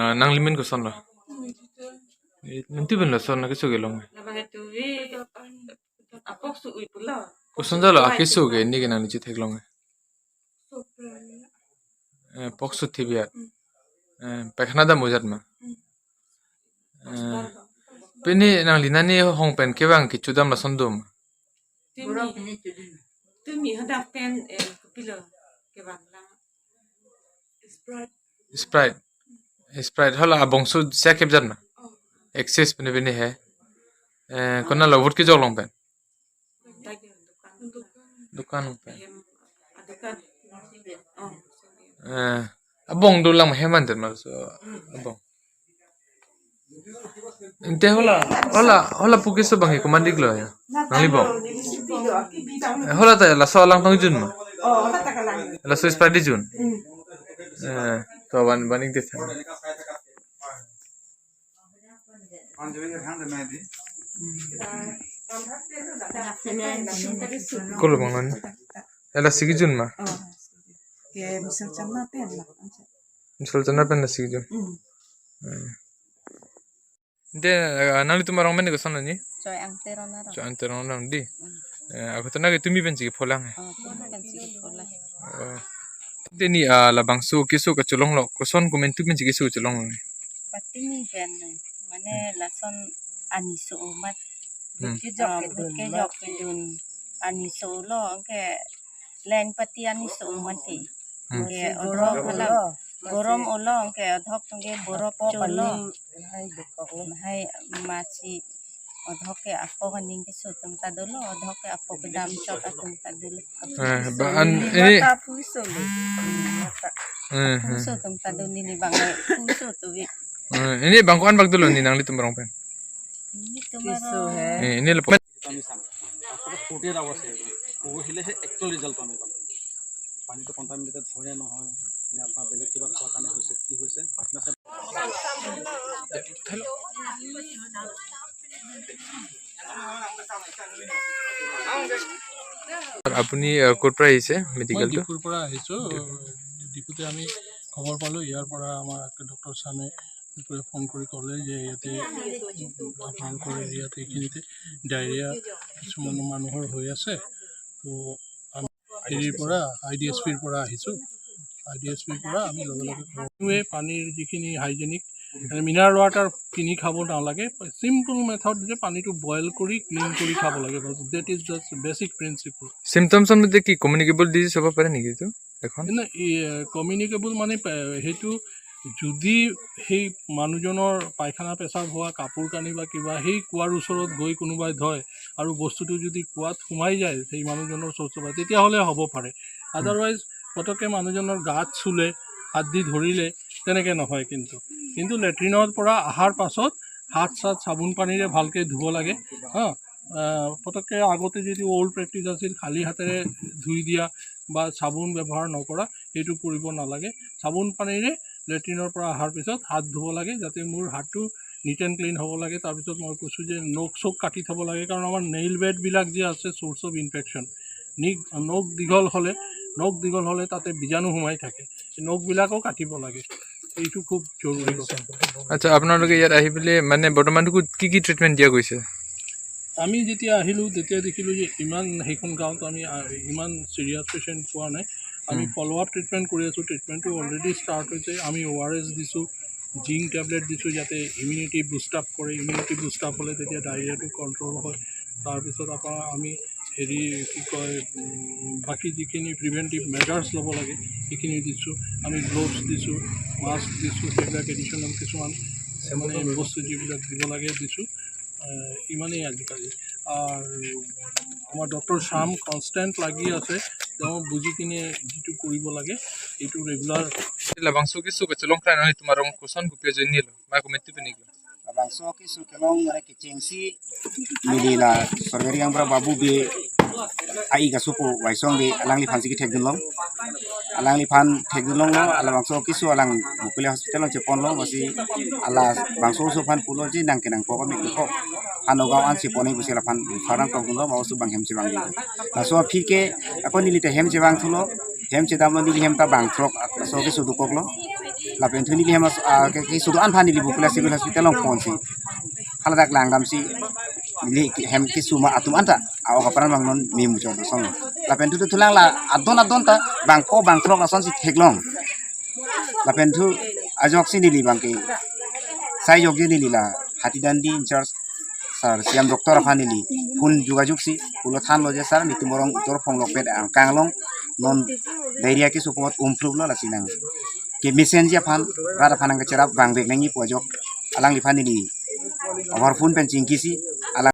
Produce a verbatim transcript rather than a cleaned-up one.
Ah, nanglimen kosonlo? Eh, nangtupen lason akeso kelong. Labang itu wi apok su ui pulo. Koson jalo akeso ke neke nangli chetheklong? Eh, pok su thibia. Eh, paikhana dam ojat ma? Eh, pini nangli nani hong pen kevang kecho dam lason doma? Tumi, tumi hadak pen, eh, kopilo kevang la. Sprite. Sprite hala abongso sekep jat ma? Excess pini pini he. Eh, konatlo vote kejok long pen? Dukan pen. Eh, abong dolang heman ter mal so abong. Ante hala, hala, hala pu keso bang he komandik lo ya. Nangli bong. Eh, hala ta laso alang tong jun ma? Laso Sprite jun. Eh, to ban ban ik de tha. Kolo bang non. Hala si kejun ma? Ke misal chama pen la. Misal chana pen la si kejun. Hmm. Ante, eh, nanglitum arong pen koson lo ni? Choi Angteron arong. Choi Angteron arong di. Eh, ako to nake tumi pen chiki pholang he. Oh, tumi pen chiki pholang. Oh. Ante ni, ah, labangso keso kacholonglo, koson komantu pen chiki keso kacholonglo ni? Patumi pen ni. Mane lason ani so amat. Hmm. Kejok, ah, kedun, kejok kedun. Ani solo, anke lain pati ani so mati. Hmm. Ke odhok hala gorom olo, anke odhok tungke borop cholo. Lahai masi odhok ke apok aning keso atum ta dolo, odhok ke apok kedam chot atum ta dolo. Eh, ba an ini. Mata puso lo. Mata. Eh, puso atum ta do neli bang puso tu wi. Eh, ini bang ko-an bak dolo ni nanglitum arong pen? Ini tum arong. Eh, ini lepas. আমি চাম। তাৰপিছতে forty eight hours লাগিব। পৰহিলেহে একচুৱেল ৰিজাল্টটো আমি পাম। পানীটো কণ্টামিনেটেড হয় নে নহয়, নে আপোনাৰ বেলেগ কিবা খোৱাৰ কাৰণে হৈছে, কি হৈছে, পাৰ্টনাৰশ্বিপ। আপুনি, আহ, ক'ৰ পৰা আহিছে মই মেডিকেলটো? ডিফুৰ পৰা আহিছোঁ। ডিফুতে আমি খবৰ পালোঁ, ইয়াৰ পৰা আমাৰ ডক্টৰ চামে ফোন কৰি ক'লে যে ইয়াতে আপোনালোকৰ এৰিয়াত এইখিনিতে ডায়েৰিয়া কিছুমান মানুহৰ হৈ আছে। তো আমি হেৰিৰ পৰা, আই ডি এছ পিৰ পৰা আহিছোঁ। আই ডি এছ পিৰ পৰা আমি লগে লগে খবৰ পানীৰ যিখিনি হাইজেনিক, মানে মিনাৰেল ৱাটাৰ কিনি খাব নালাগে। চিম্পল মেথড যে পানীটো বইল কৰি ক্লিন কৰি খাব লাগে, that is just basic principle। চিমটমছৰ মধ্যে কি কমিউনিকেবল ডিজিজ হ'ব পাৰে নেকি এইটো? এখন? নাই, এই, এ, কমিউনিকেবল মানে, এ, সেইটো যদি সেই মানুহজনৰ পায়খানা পেচাব হোৱা কাপোৰ কানি বা কিবা সেই কুৱাৰ ওচৰত গৈ কোনোবাই ধয় আৰু বস্তুটো যদি কুৱাত সোমাই যায় সেই মানুহজনৰ চৌচৌপাত, তেতিয়াহ'লে হ'ব পাৰে। আদাৰৱাইজ পটককৈ মানুহজনৰ গাত চুলে, হাত দি ধৰিলে, তেনেকৈ নহয়। কিন্তু কিন্তু লেট্ৰিনৰ পৰা অহাৰ পাছত হাত চাত চাবোন পানীৰে ভালকৈ ধুব লাগে। হা, আহ, পটককৈ আগতে যিটো অল্ড প্ৰেক্টিছ আছিল, খালী হাতেৰে ধুই দিয়া বা চাবোন ব্যৱহাৰ নকৰা, সেইটো কৰিব নালাগে। চাবোন পানীৰে লেট্ৰিনৰ পৰা অহাৰ পিছত হাত ধুব লাগে, যাতে মোৰ হাতটো নিট এণ্ড ক্লিন হ'ব লাগে। তাৰপিছত মই কৈছোঁ যে নখ চখ কাটি থ'ব লাগে, কাৰণ আমাৰ নেইল বেডবিলাক যে আছে চ'ৰ্চ অফ ইনফেকশ্যন। নিক নখ দীঘল হ'লে, নখ দীঘল হ'লে তাতে বীজাণু সোমাই থাকে। নখবিলাকো কাটিব লাগে, এইটো খুব জৰুৰী কথা। আচ্ছা, আপোনালোকে ইয়াত আহি পেলাই মানে বৰ্তমানটো ক'ত, কি কি ট্ৰিটমেণ্ট দিয়া গৈছে? আমি যেতিয়া আহিলোঁ, তেতিয়া দেখিলোঁ যে ইমান, সেইখন গাঁৱত আমি, আ, ইমান ছিৰিয়াছ পেচেণ্ট পোৱা নাই। আমি হুম। ফ'ল' আপ ট্ৰিটমেণ্ট কৰি আছোঁ। ট্ৰিটমেণ্টটো অলৰেডি ষ্টাৰ্ট হৈছে। আমি অ' আৰ এছ দিছোঁ, জিংক টেবলেট দিছোঁ, যাতে ইমিউনিটি বুষ্ট আপ কৰে। ইমিউনিটি বুষ্ট আপ হ'লে তেতিয়া ডায়েৰিয়াটো কণ্ট্ৰল হয়। তাৰপিছত আকৌ আমি হেৰি, কি কয়, উম, বাকী যিখিনি প্ৰিভেণ্টিভ মেজাৰ্ছ ল'ব লাগে, সেইখিনি দিছোঁ। আমি গ্ল'ভছ দিছোঁ, মাস্ক দিছোঁ, সেইবিলাক এডিশ্যনেল কিছুমান মানে বস্তু যিবিলাক দিব লাগে দিছোঁ। আহ, ইমানেই আজিকালি। আৰু আমাৰ ডক্টৰ শ্যাম কনষ্টেণ্ট লাগি আছে, তেওঁ বুজি কিনে যিটো কৰিব লাগে, এইটো regular. Labangso keso kacholong kran nangli tum arong koson kopi ajoine lo, ma komantu pen iklo? Labangso keso kelong mane kechengsi, neli la sorkari yang pra Babu Bey, ai kasopo Waisong Bey, alangliphan si kethekdunlong. Alangliphan thekdunlonglo, labangso keso alang Bhopali hospital along cheponlo, masi labangso oso aphan pulo je nang kenangpo ka mek ko. Nagaon an si pon-e pusi laphan refer nangtong dunlo, ma oso bang hem chevang dunlo. Laso aphi ke ako neli ta hem chevang thulo, hem chedamlo, neli hem ta bang throk, laso keso dokoklo. Lapen thu neli hem as-, ah, ke, keso do-an aphan neli Bakulia Civil Hospital along ponsi, haladak langdamsi, neli ke-, hem keso ma atum anta, a-ok apran abang non me muchot do song. Lapen thu thu lang la adon adon ta bang pho bang throk lasonsi theklong. Lapen thu ajoksi neli bang ke sai jokje neli la Hathidandi in charge sir, C M doctor aphan neli phone jogajog si pulo thanlo je, "Sir, netum arong utor phonglokpet, angkang along non diarrhea keso pu amat umpluplo, lasi nang kemesen ji aphan, rat aphan nangkacherap vangvek nangji," pu ajok alangliphan neli over phone pen chingkisi,